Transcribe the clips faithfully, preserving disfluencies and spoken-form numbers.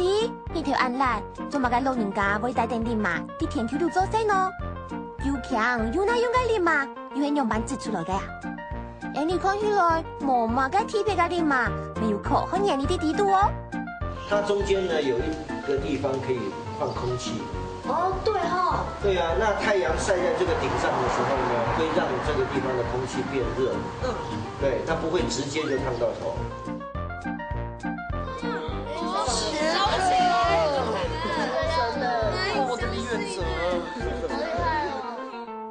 日頭恁烈，做麼个老人家會帶等笠嫲在田坵肚做事呢？又輕又耐用个笠嫲，又係仰般織出來个啊？恁樣看起來，無麼个特別个笠嫲，乜有科學原理在裡肚哦。它中间呢有一个地方可以放空气。哦，对吼。对啊，那太阳晒在这个顶上的时候呢，会让这个地方的空气变热。嗯。对，它不会直接就烫到头。我的李远哲。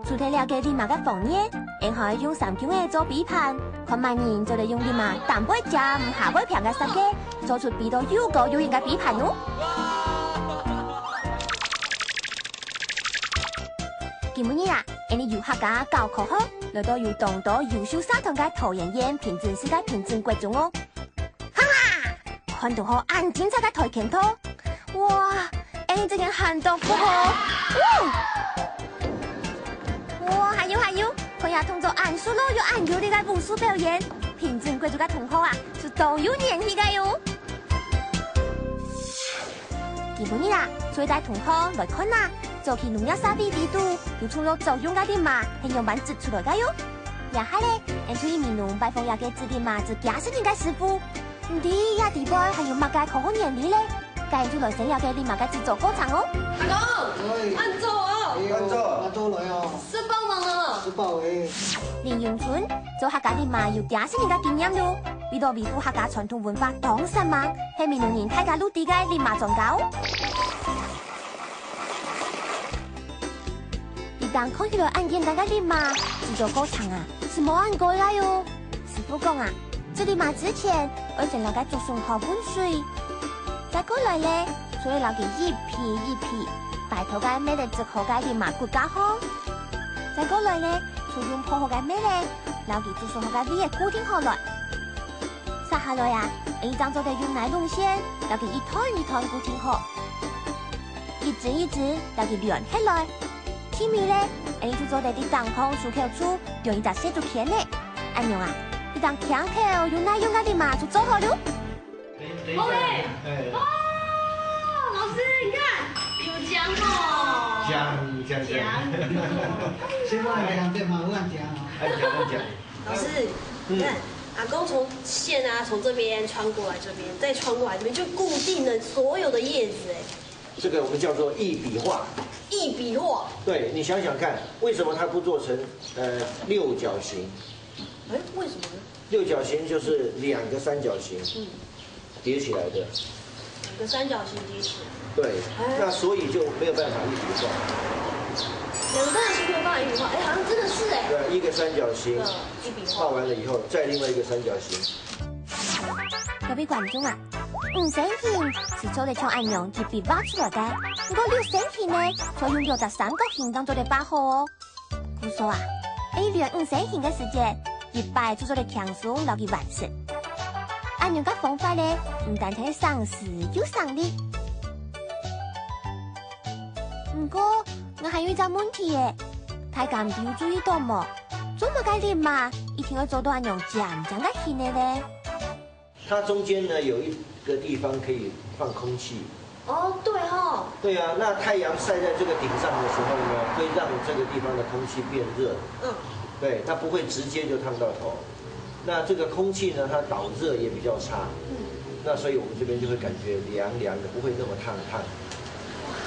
除忒了个笠嫲个方言，𫣆還愛用衫弓仔做飛盤，看麼人做得用笠嫲頂背尖下背平个設計，做出飛到又高又遠个飛盤哦。今晡日啊，𫣆俚遊客家搞科學，來到有當多優秀社團个桃園縣平鎮市个平鎮國中哦。哈哈，看到好恁精彩个跆拳道，哇，𫣆俚真个喊到不好。哇，還有還有，看這動作恁熟絡又恁有力个武術表演，平鎮國中个同學啊，係當有元氣个喲。今晡日啊，就帶同學來看啊，早期農業社會裡肚有創造作用个笠嫲係仰般織出來个喲。這下咧，𫣆就去美濃拜訪這个織笠嫲織幾十年个師傅，毋知這底背還有麼个科學原理咧？該𫣆就來先了解笠嫲个製作過程哦。阿公，慢走哦，慢走慢走來哦，是幫忙哦。食飽誒。林永春做客家笠嫲有幾十年个經驗咯，為著維護客家傳統文化當煞猛，係美濃人大家都知个笠嫲專家哦。這頂看起來恁簡單个笠嫲，製作過程啊，係無恁高來哦。師傅講啊，織笠嫲之前，愛先摎該竹筍殼混水，再過來咧，就愛摎佢一批一批，擺到該篾仔織好个笠嫲骨架項。再過來咧，就用鋪好个篾仔，摎佢竹筍殼个位仔固定好來。續下來啊，𫣆俚正做得用尼龍線，摎佢一團一團固定好。 一支一支摎佢聯起來。最尾咧，𫣆俚就做得在頂項出口處用一隻細竹籤仔。恁樣啊，這頂輕巧又耐用个笠嫲就做好了。好嘞！哎，哦，老師，你看，有講哦。講講講，講。先問講對嘛，我講哦。哎，你要讲，老師，你看，阿公从线啊，从这边穿过来这边，再穿过来这边，就固定了所有的叶子，哎，这个我们叫做一笔画。一笔画。对你想想看，为什么它不做成呃六角形？哎，为什么呢？六角形就是两个三角形嗯，叠起来的。两个三角形叠起来，对哎，那所以就没有办法一笔画。两个三角形没有办法一笔画，哎，好像真的是哎。对，一个三角形嗯，一笔画画。完了以后，再另外一个三角形。各位觀眾啊，五星形係做得像恁樣一筆畫出來个，毋過六星形呢，就用這隻三角形當做得畫好哦。故所啊，愛畫五星形个時節，一擺就做得輕鬆摎佢完成。恁樣个方法呢，毋單淨係省時又省力。毋過，𠊎還有一隻問題耶，大家毋知有注意到無？做麼个笠嫲一定愛做到恁樣尖尖个形个咧？它中间呢有一个地方可以放空气。哦，对哦，对啊，那太阳晒在这个顶上的时候呢，会让这个地方的空气变热。嗯，对，它不会直接就烫到头。那这个空气呢，它导热也比较差。嗯，那所以我们这边就会感觉凉凉的，不会那么烫烫。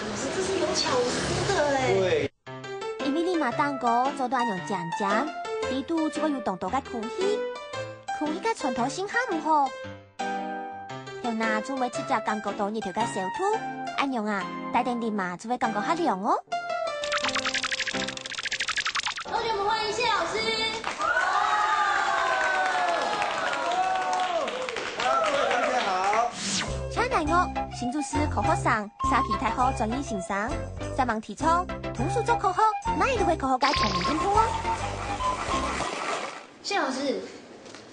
老师，这是有巧思的哎。对，因為笠嫲頂高做到恁樣尖尖，裡肚就會有當多个空氣，空氣个穿透性較毋好。後那就會直接感覺到日頭个燒燙，恁樣啊，戴等笠嫲就會感覺較涼哦。同学们欢迎谢老师。好，各位同学好。請大家，新竹市科學生，社區大學專業先生，煞猛提倡，動手做科學，哪位都會科學个全民運動哦。谢老师，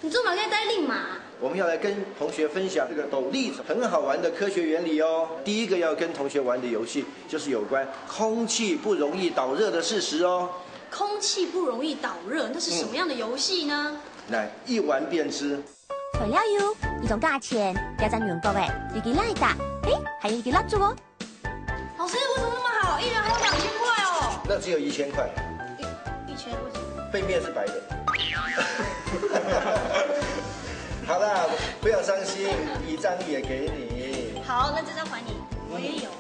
你做么可以戴笠嫲？我们要来跟同学分享这个斗笠很好玩的科学原理哦。第一个要跟同学玩的游戏，就是有关空气不容易导热的事实哦。空气不容易导热，那是什么样的游戏呢？来，一玩便知。材料有：一張價錢，一隻圓角仔，一支拉達，诶，还有一个蜡烛哦。老师，为什么那么好？一人还有两千块哦。那只有一千块。一一千为什么？背面是白的。好啦，不要伤心，一张也给你。好，那这张还你，我也有。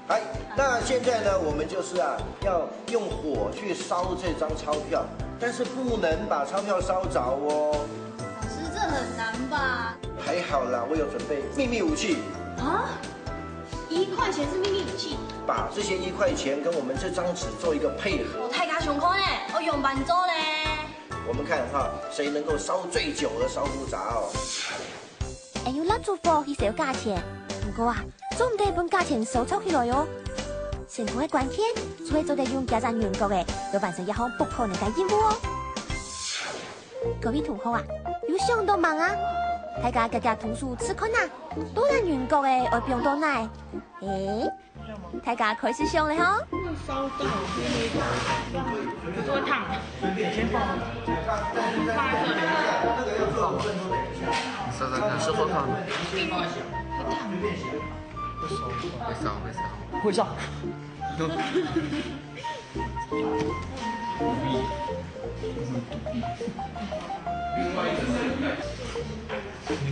哎，那现在呢，我们就是啊，要用火去烧这张钞票，但是不能把钞票烧着哦。老师，这很难吧？还好啦，我有准备秘密武器。啊？一块钱是秘密武器？把这些一块钱跟我们这张纸做一个配合。哦，大家想看呢，我用慢做嘞。我们看哈，谁能够烧最久而烧不着。用蜡烛火去烧价钱，不过啊，做毋得分价钱烧吵起来哦。成功个关键，就係做得用幾隻銀角仔，來完成一項不可能个任務哦。各位同學啊，有想到吂啊？大家遽遽動手試看啊，到底銀角仔愛放到哪？誒，大家開始想了吼。會燒到，就會燙。你先放，放在這裡。試試看，是會燙嗎？會燙。會燒，會燒，會燒。會燒。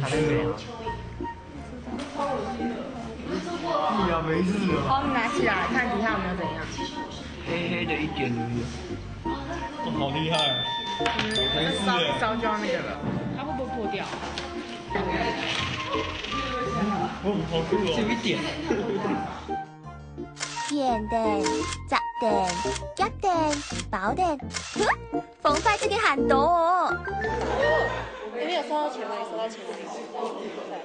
還沒有。你啊，沒事啊。好，你拿起來，看底下有沒有怎樣。黑黑的一點而已。哦，好厲害啊！沒事耶。燒燒就要那個了，它會不會破掉？哦，好酷哦。只有一點。扁等、直等、夾等、包等，哼，方法真个還多哦。你們有燒到錢嗎？有燒到錢嗎？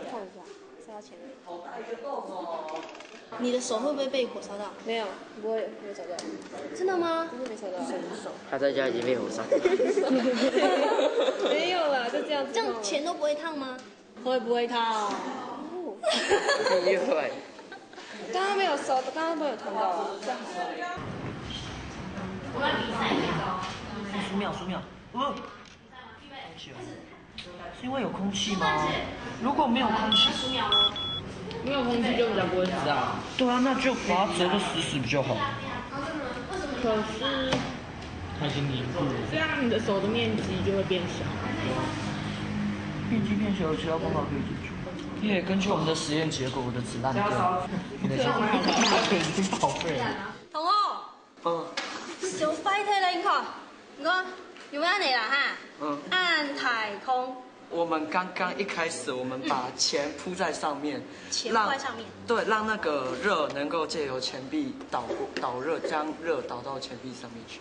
看一下，燒到錢了。 你的手會不會被火燒到？沒有，不會，沒有燒到。真的嗎？不會，沒燒到。他在家已經被火燒。沒有啦，就這樣子。這樣錢都不會燙嗎？會不會燙？不會。剛剛沒有燒，剛剛沒有燙到啊。這樣好。十秒，十秒。哦。 是因為有空氣嗎？如果沒有空氣，沒有空氣就比較不會死啊。對啊，那就把它折得死死不就好？可是它已經凝固了。這樣你的手的面積就會變小。面積變小，有其他方法可以解決。因為根據我們的實驗結果，我的紙爛掉了。等一下，已經報廢了。同學， 嗯。手壞忒了，你看，你看，有沒有恁樣啦哈？嗯。恁大空。我們剛剛一開始，我們把錢鋪在上面，錢鋪在上面。讓，對，讓那個熱能夠藉由錢幣導過，導熱，將熱導到錢幣上面去。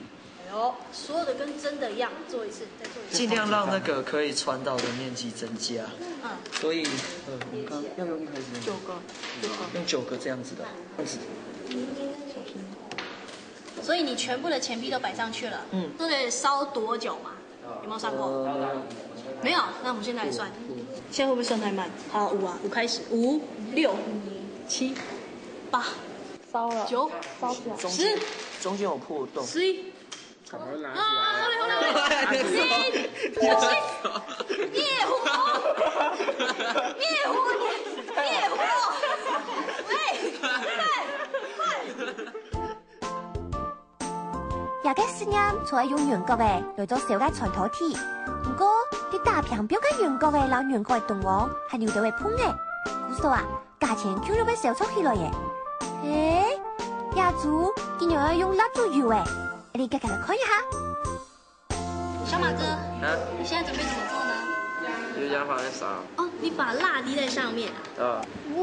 哎呦，說的跟真的一樣，做一次，再做一次。盡量讓那個可以傳導的面積增加。嗯。所以，呃，我們剛要用一開始用九個，九個。用九個這樣子的，這樣子。 所以你全部的錢幣都擺上去了，嗯。那得燒多久嘛？有沒有算過？呃，沒有。沒有，那我們現在來算。現在會不會算太慢？好，五啊，五開始，五、六、七、八、燒了，九、燒起來。中間，十、中間有破洞。十一。趕快拿起來。啊，好嘞，好嘞，好嘞。十一，小心，滅火，滅火，滅火，喂，快，快。 這个實驗就係用銀角仔來做燒个穿透體。毋過，在打乒乓个銀角仔摎銀角个中央，還有兜仔縫仔。故所啊，價錢共樣會燒著起來耶。誒，這組竟然愛用蠟燭油誒！𠊎等遽遽來看一下。小馬哥，啊？你現在準備怎麼做呢？就這樣放在上。哦，你把蠟滴在上面啊？啊。哦，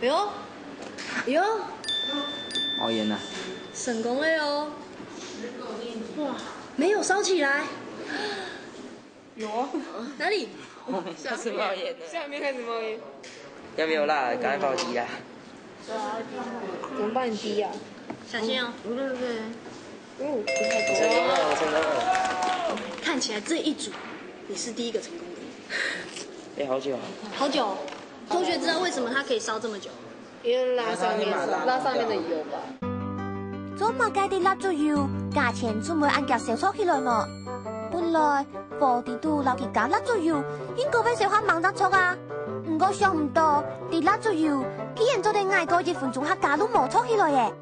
哎呦，哎呦，冒煙了。 成功了喲！哇，沒有燒起來。有啊。哪裡？下面開始冒煙了。下面開始冒煙。要沒有啦，趕快幫我滴啦。怎麼幫你滴啊？小心哦。不對不對。哦，不太對。成功了，成功了。看起來這一組你是第一個成功的。哎，好久啊。好久。同學知道為什麼它可以燒這麼久？ 因為蠟上面是，蠟上面的油吧。做麼个滴蠟燭油，價錢就會恁遽燒著起來無？本來，火底肚摎佢加蠟燭油，應該會燒較猛正著啊。毋 𠊎想毋到，滴蠟燭油竟然做得挨過一分鐘客家都無著起來耶！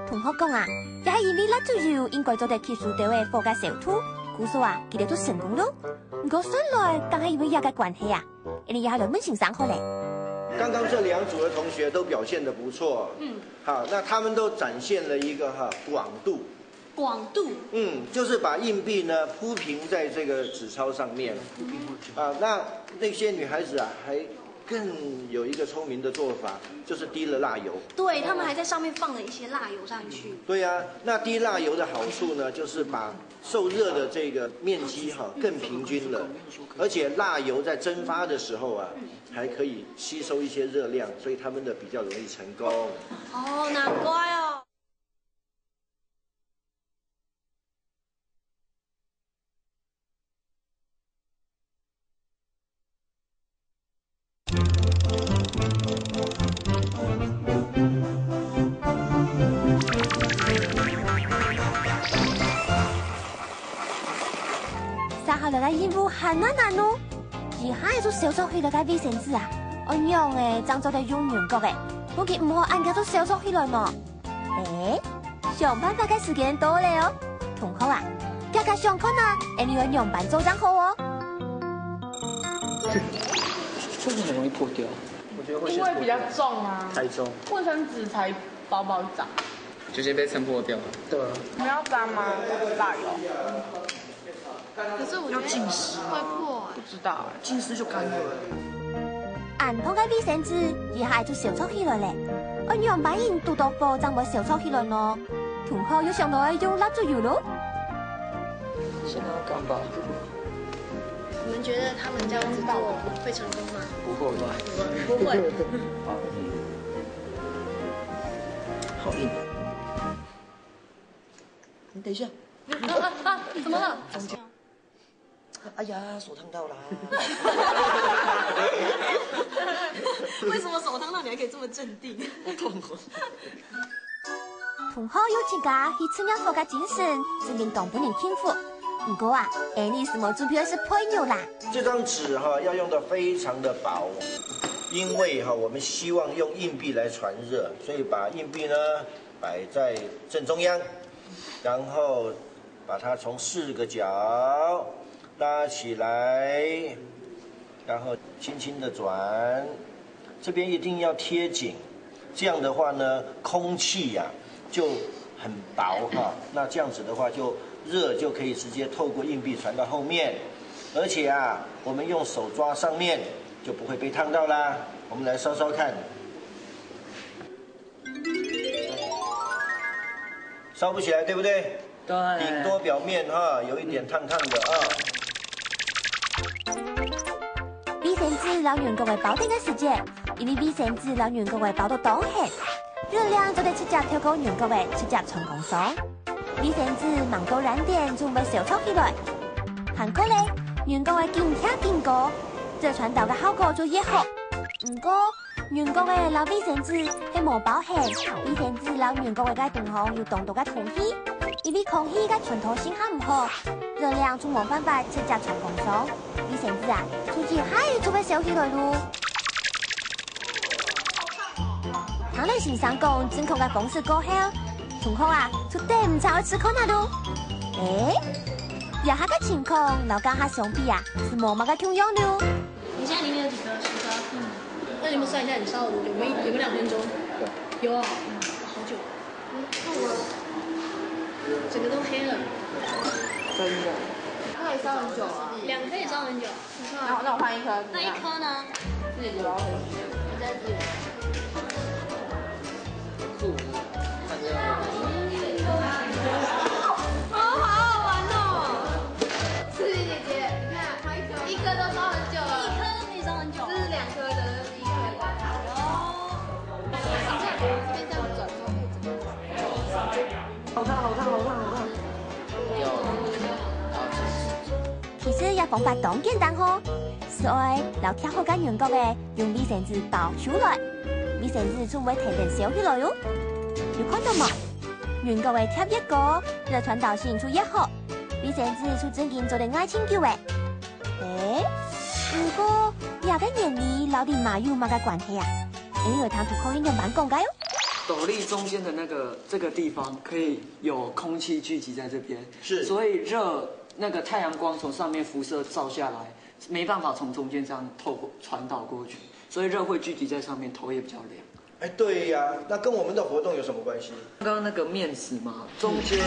同學講啊，這係因為蠟燭油應該做得吸收到个火个燒度，故所啊，佢兜就成功了。毋過算來，敢係因為這个關係啊？恁樣也來問先生好咧。剛剛這兩組的同學都表現得不錯，嗯，好，那他們都展現了一個哈廣度，廣度，嗯，就是把硬幣呢鋪平在這個紙鈔上面，啊，那那些女孩子啊還更有一個聰明的做法，就是滴了蠟油。對，他們還在上面放了一些蠟油上去。對呀，那滴蠟油的好處呢，就是把受热的这个面积哈更平均了，而且蜡油在蒸发的时候啊，还可以吸收一些热量，所以它们的比较容易成功。哦，难怪哦。接下來个任務還難難哦！一下就燒著起來个衛生紙啊！愛仰仔正做得用銀角仔，毋過佢毋好恁遽就燒著起來呢？欸，想辦法个時間到了哦！同學啊，遽遽想看啊，𠊎俚愛仰般做正好哦！为什么容易破掉？因为比较重啊，太重，卫生纸才薄薄一张。就先被撑破掉了。你们要沾吗？辣油？可是我觉得要浸湿吗会破不知道哎。浸湿就干了。恁薄个衛生紙一下就燒著起來了，愛仰般人堵著火正會燒著起來呢？同學有想到愛用蠟燭油咯？先拿到干吧。你们觉得他们这样子做会成功吗？不会吧？不会。好硬。你等一下，啊啊啊！怎么了？哎呀，手烫到啦！为什么手烫到你还可以这么镇定？好痛哦。同學有自家去尋个好个精神，真正當分人佩服。毋過啊，𠊎俚係無準備愛食烰肉啦。这张纸哈要用的非常的薄，因为哈我们希望用硬币来传热，所以把硬币呢摆在正中央，然后把它从四个角拉起来，然后轻轻的转，这边一定要贴紧，这样的话呢，空气呀、就很薄哈。那这样子的话，就热就可以直接透过硬币传到后面，而且啊，我们用手抓上面就不会被烫到啦。我们来烧烧看，烧不起来，对不对？对，顶多表面哈有一点烫烫的啊。衛生紙摎銀角仔包等个時節，因為衛生紙摎銀角仔包到當絚，熱量做得直接透過銀角仔直接傳光上。衛生紙吂到燃點就會燒著起來。還過咧，銀角仔緊貼緊高，熱傳導个效果就越好。毋過， 銀角仔摎衛生紙係無包絚，衛生紙摎銀角仔个中央有當多个空氣，因為空氣个穿透性較毋好，熱量就無辦法直接傳光上，衛生紙啊，就一下就會燒起來咯。聽了先生講正確个方式過後，同學啊，就等毋著愛試看啊咯。欸，這下个情況摎頭下相比啊，係無麼个共樣咯。 你现在里面有几个十颗？嗯，那你们算一下，你烧了多久？有没有有没有两分钟？有啊，好久。嗯，那我整个都黑了。真的，那也烧很久啊。两颗也烧很久。那我那我换一颗，那一颗呢？自己留。你再自己。好好玩哦！思琪姐姐，你看，一颗都烧很久了。一颗都可以烧很久。这是两颗的，这是一颗的。哦。这边这样转，然后可以整个转。好烫，好烫，好烫，好烫！其實這方法當簡單吼，就愛摎貼好个銀角仔用衛生紙包收來，衛生紙就會跈等燒起來哦。有看到無？銀角仔貼越高，熱傳導性就越好，衛生紙就真經做得耐盡久欸。欸，毋毋過，這个原理摎你媽有麼个關係啊？𠊎有聽杜科學仰般講个哦。斗笠中間的那個，這個地方可以有空氣聚集在這邊，是。所以熱，那個太陽光從上面輻射照下來，沒辦法從中間這樣透過，傳導過去，所以熱會聚集在上面，頭也比較涼。哎，對呀，那跟我們的活動有什麼關係？剛剛那個面紙嘛，中間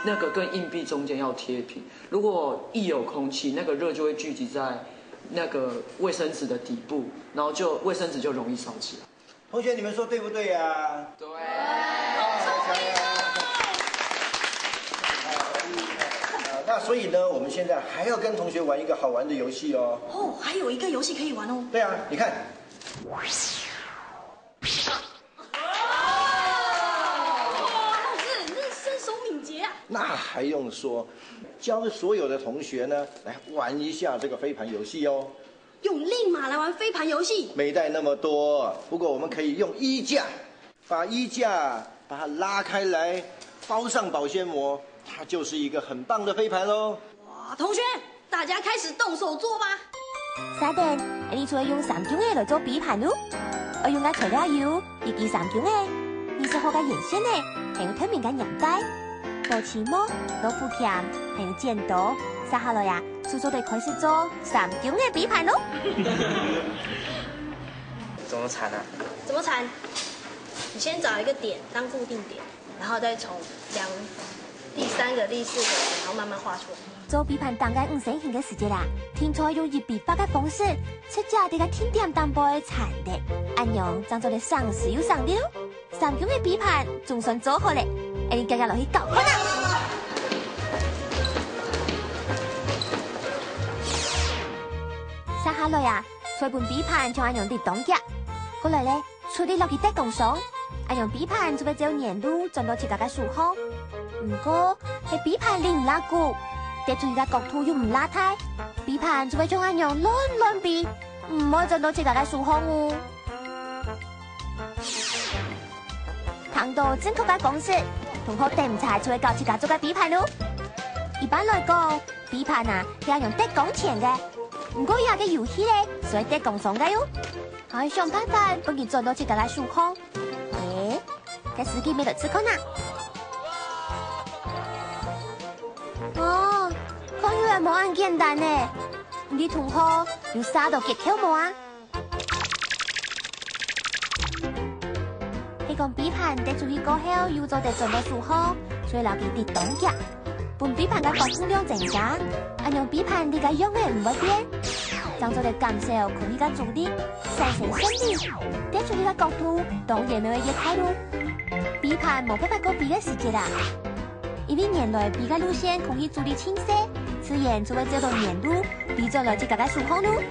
那個跟硬幣中間要貼平，如果一有空氣，那個熱就會聚集在那個衛生紙的底部，然後就衛生紙就容易燒起來。同學，你們說對不對呀？對。啊，那所以呢，我們現在還要跟同學玩一個好玩的遊戲哦。哦，還有一個遊戲可以玩哦。對啊，你看。哇，老師，你真是身手敏捷啊！那還用說，教所有的同學呢，來玩一下這個飛盤遊戲哦。用令馬來玩飛盤遊戲？沒帶那麼多，不過我們可以用衣架，把衣架把它拉開來，包上保鮮膜，它就是一個很棒的飛盤嘍。哇，同學，大家開始動手做吧。稍等，𠊎等就愛用三腳仔來做飛盤哦。愛用个材料有一支三腳仔、二十號个鉛線仔，還有透明个黏帶、保鮮膜、老虎鉗，還有剪刀。接下來啊，就做得開始做三腳仔飛盤囉。怎麼纏啊？怎麼纏？你先找一個點當固定點，然後再從量第三個、第四個，然後慢慢畫出來。做飛盤當个五線形个時節啦，定著用一筆畫个方式，直接在該定點頂背纏咧，恁樣正做得省時又省力哦。三腳仔飛盤總算做好咧，𠊎等遽遽來去搞看啊！接下來啊，就愛分飛盤像恁樣立當遽，過來咧， 出力落去擲絳上，恁樣飛盤就會照原路轉到自家个手項。毋過，係飛盤力毋罅夠，擲出去个角度又毋罅大，飛盤就會像恁樣亂亂飛，毋會轉到自家个手項哦。聽到正確个公式，同學等下就會教自家做个飛盤囉。一般來講，飛盤啊，係恁樣擲向前个。毋過，這个遊戲咧，就愛擲絳上个喲。 還愛想辦法分佢轉到自家个手項。欸，該時機乜來試看啊！哦，看起來無恁簡單呢。你同學有查到訣竅無啊？係講飛盤擲出去過後，又做得轉到手項，所以摎佢擲當遽。 分飛盤个角度量增加，恁樣飛盤力个樣仔毋會變，正做得減少空氣个阻力，產生順力，擲出去个角度當然乜會越大囉。飛盤無辦法過飛个時節啊，因為原來飛个路線空氣阻力盡細，自然就會照到原路，飛轉來自家个手項囉。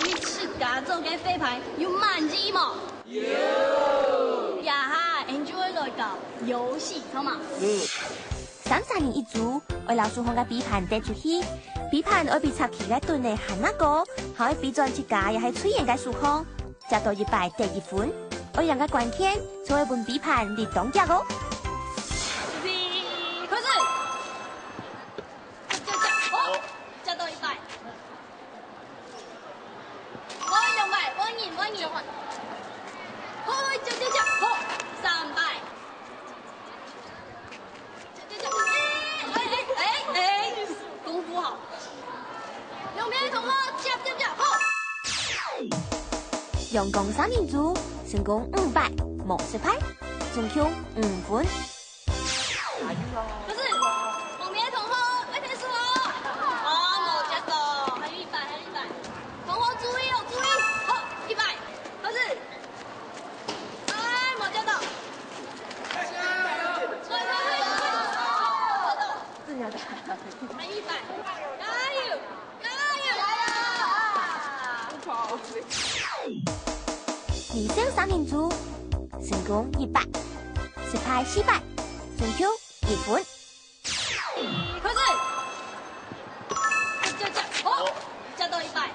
你自家做个飛盤有滿意無？ 有。這下，𠊎等就愛來搞遊戲，好無？嗯。三儕人一組，愛摎手項个飛盤擲出去。飛盤愛比插旗个墩仔還較高，還愛飛轉自家也係隊員个手項。接到一擺得一分，愛贏个關鍵，就愛分飛盤擲當遽哦。預備，開始！ 好，接到一擺。好，兩擺，換人，換人。好，接，接，接，好，三擺。接，接，接，哎，哎，哎，哎，功夫好。兩邊同學，接，接，接，好。陽光三人組，成功五擺，無失敗，總共五分。 可是，旁邊的同學，愛𢯭手哦。哦，無接到，還有一擺，還有一擺。同學注意哦，注意。好，一擺，開始。哎，無接到。快，快，快，快，快。還有一擺，加油！ 加油！女生三人組，成功一擺，失敗四擺，總共一分。開始！接，接，好，接到一擺，一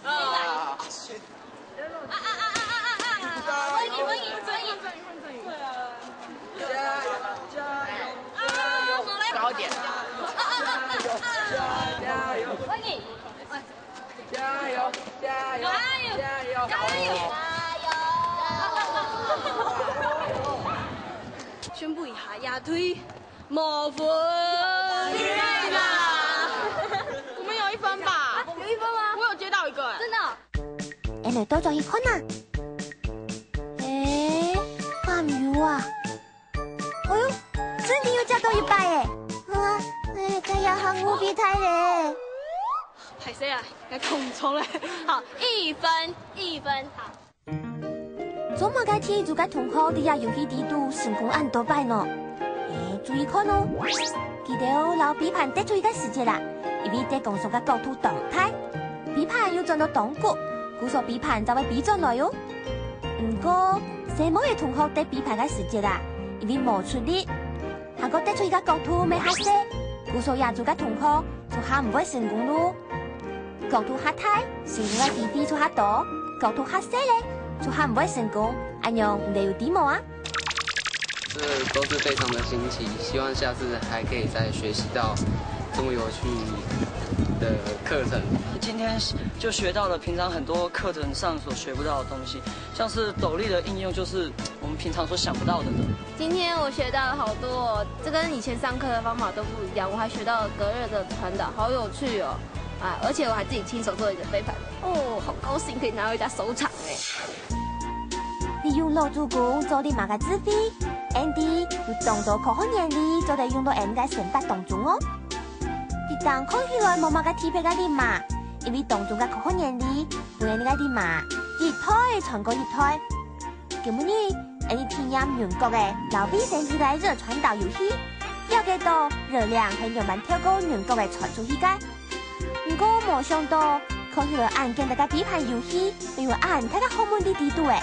擺。啊，啊，啊，啊，啊，啊，歡迎，歡迎，歡迎。加油，加油，加油！啊，好嘞。高一點。啊，啊，啊，啊，啊，啊。加油！歡迎。也推無分。我們有一分吧？有一分嗎？我有接到一個哎。真的哦？𫣆來倒轉去看啊。誒，敢有啊？哎喲，真个有接到一百誒！啊，誒，這下還有比賽咧。歹勢啊，該同錯咧。好，一分，一分，好。 做麼个第一組个同學在這遊戲裡肚成功恁多擺呢？誒，注意看哦！佢兜摎飛盤擲出去个時節啊，因為擲光線个角度當大，飛盤又轉到當高，故所飛盤正會飛轉來哦。毋過，細妹仔同學擲飛盤个時節啊，因為無出力，還過擲出去个角度乜較細，故所這組个同學就較毋會成功咯。 角度較大，成功个機會就較多；角度較細咧，就較毋會成功。恁樣你兜有知無啊？這都是非常的新奇，希望下次還可以再學習到這麼有趣的課程。今天就學到了平常很多課程上所學不到的東西，像是斗笠的應用，就是我們平常所想不到的呢。今天我學到了好多哦，這跟以前上課的方法都不一樣，我還學到了隔熱的傳導，好有趣哦！啊，而且我還自己親手做了一個飛盤，哦，好高興可以拿回家收藏哎。利用老祖公做笠嫲个智慧，Andy有當多科學原理做得用到𫣆个生活當中哦。佢兜看起來無麼个特別个笠嫲，因為當中个科學原理，分𫣆个笠嫲一代傳過一代。 今晡日，𫣆俚體驗軟角仔摎衛生紙个熱傳導遊戲，了解到熱量係仰般透過軟角仔傳出去个。毋過無想到，看起來恁簡單个飛盤遊戲，乜有恁大个學問在裡肚誒。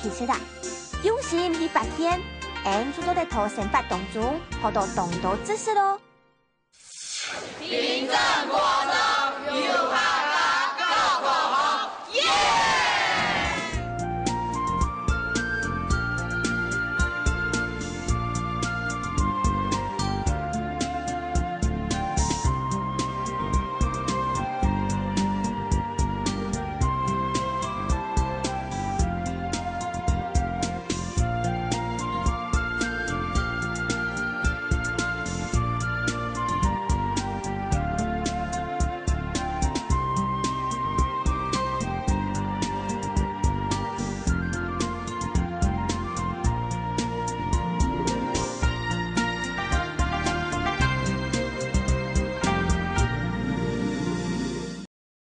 其實啊，用心去發現，𫣆就做得在生活當中學到當多知識咯。 平鎮國